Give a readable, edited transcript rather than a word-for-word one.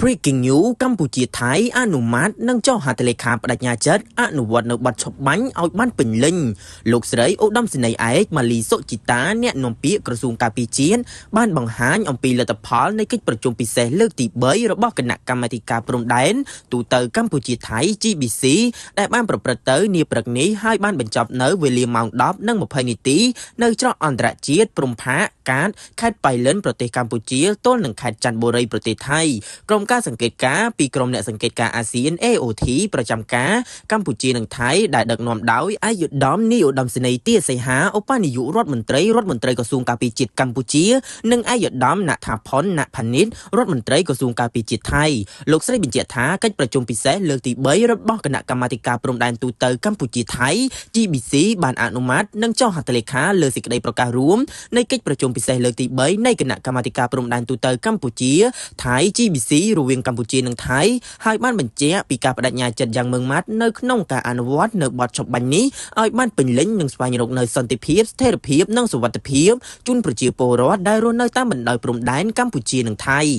Breaking News កម្ពុជាថៃអនុម័តនិងចុះហត្ថលេខាបដិញ្ញាចិត្តអនុវត្តនៅបទឈប់បាញ់ឲ្យបានពេញលេញលោកស្រីឧត្តមសេនីយ៍ឯកម៉ាលីសុជីតាអ្នកនាំពាក្យក្រសួងការពារជាតិបានបង្ហាញអំពីលទ្ធផលនៃកិច្ចប្រជុំពិសេសលើកទី3របស់គណៈកម្មាធិការព្រំដែនទូទៅកម្ពុជាថៃ GBC ដែលបានប្រព្រឹត្តទៅនាព្រឹកនេះហើយបានបញ្ចប់នៅវេលាម៉ោង10:20នាទីនៅច្រកអន្តរជាតិព្រំផាកកាតខេត្តប៉ៃលិនប្រទេសកម្ពុជាទល់នឹងខេត្តច័ន្ទបុរីប្រទេសថៃក្រុមការសង្កេតការពីក្រុមអ្នកសង្កេតការអាស៊ាន AOT ប្រចាំការកម្ពុជានិងថៃដែលដឹកនាំដោយឯកឧត្តមនាយឧត្តមសេនីយ៍ទាសីហាឧបនាយករដ្ឋមន្ត្រីរដ្ឋមន្ត្រីក្រសួងការពារជាតិកម្ពុជានិងឯកឧត្តមណថាផុនណផានិតរដ្ឋមន្ត្រីក្រសួងការពារជាតិថៃលោកស្រីបញ្ជាក់ថាកិច្ចប្រជុំពិសេសលើកទី3របស់គណៈកម្មាធិការព្រំដែនទូទៅកម្ពុជាថៃ GBC បានអនុម័តនិងចុះហត្ថលេខាលើសេចក្តីប្រកាសរួមនៃកិច្ចប្រជុំពិសេសលើកទី3នៃគណៈកម្មាធិការព្រំដែនទូទៅកម្ពុជាថៃ GBC រវាងកម្ពុជានិងថៃហើយបានបញ្ជាក់ពីការបដិញ្ញាចិត្តយ៉ាងម៉ឺងម៉ាត់នៅក្នុងការអនុវត្តនៅបទច្បាប់នេះឲ្យបានពេញលេញនិងស្វែងរកនៅសន្តិភាពស្ថិរភាពនិងសុវត្ថិភាពជូនប្រជាពលរដ្ឋដែលរស់នៅតាមបណ្ដោយព្រំដែនកម្ពុជានិងថៃ។